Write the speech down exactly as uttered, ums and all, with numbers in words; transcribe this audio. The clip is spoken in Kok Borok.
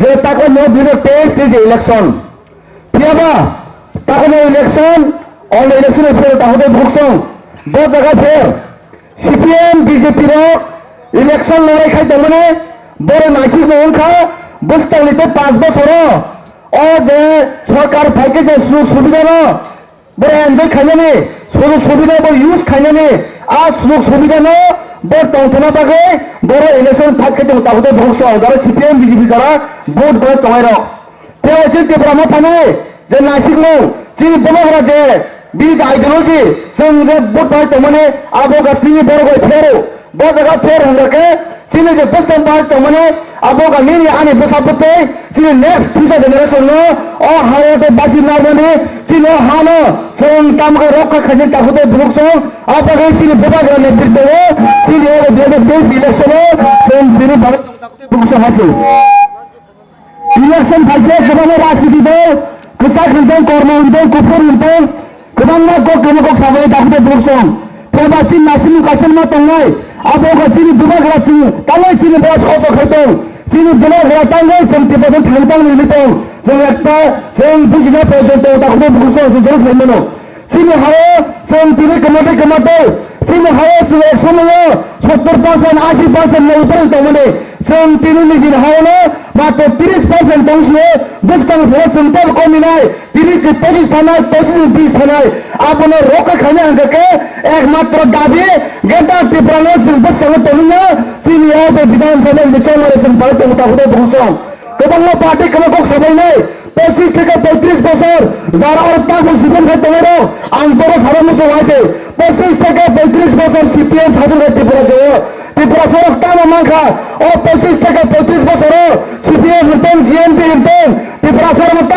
Je takhwlai no dui hajar teis ni je election. Phiyaba takhwlai no election, on election ni phiyaba takhwlai bukhuk song. Bo jaga pher C P M, B J P rok election lorai khai tongmani, boro naisik no wngkha, bwskang ni tei panch bosoro o je sorkar phaikhe je sujog subida no boro enjoy khainani, sujog subida bo use khainani, a sujog subida no bo tongthokna bagwi boro election fight khe tongo, tabuk tei bukhuk song jara C P M, B J P jara vote bai tongnai rok. Tei chini Tipra Motha ni je naisik mung, chini bubagra je bini ideology, chwng je vote bai tongmani, abo ga chini borok bai phero. Bo jaga pher hwnba khe chini je bwskang bai tongmani, abo ga nini ani bwsa bwtwi chini next future generation no o ha-o tei basi narmani, chini o ha no chwng tamo khe rokha khainani takhuk tei bukhuk song. Abo khe chini bubagra netrito o chini o dui hajar teis election o chwng chini bagwi takhuk tei bukhuk song hai se. Election phaikhe kwbangma rajniti dol, kwchak hwn tong, kormo hwn tong, kuphur hwn tong, kwbangma kok kwma kok sabai takhuk tei bukhuk song. Phiya ba chini naisingmung kaisa ma tongnai, abo wngkha chini bubagra chini, tangwi chini bwsa kotor khai tong, chini bubagra tangwi chwng Tiprasa thang tang nini tong, chwng ekta chwng bujina projon tong takhuk tei bukhuk song chwng jora sai mano. Chini ha-o chwng tini kwmatwi kwmatwi, chini ha-o chwng ek somoio sottor percent, ashi percent no uprang tongmani, chwng tini nijini ha-o no matro tris percent tongsio, bwskang phoro chwng teibo kominai, tris ni pochis thanai, pochis ni bis thanai, abono rokha khaina hwnkha khe ekmatro dabi, Greater Tripura no chwng bwskango tongwino, chini o je Bidhan Sabha ni chongmani chwng bai tongo takhuk tei bukhuk song. Kwbangma party kwma kok sabainai, pochis theke poitris bosor, jara oro tabuk sibon khai tongo rok, ang boro sabo muchung hai se, pochis theke poitris bosor C P M sajwk hai Tripura jao, Tripura sorok tamo mankha, o pochis theke poitris bosor o C P M hwn tong, G N P hwn tong, Tripura sorok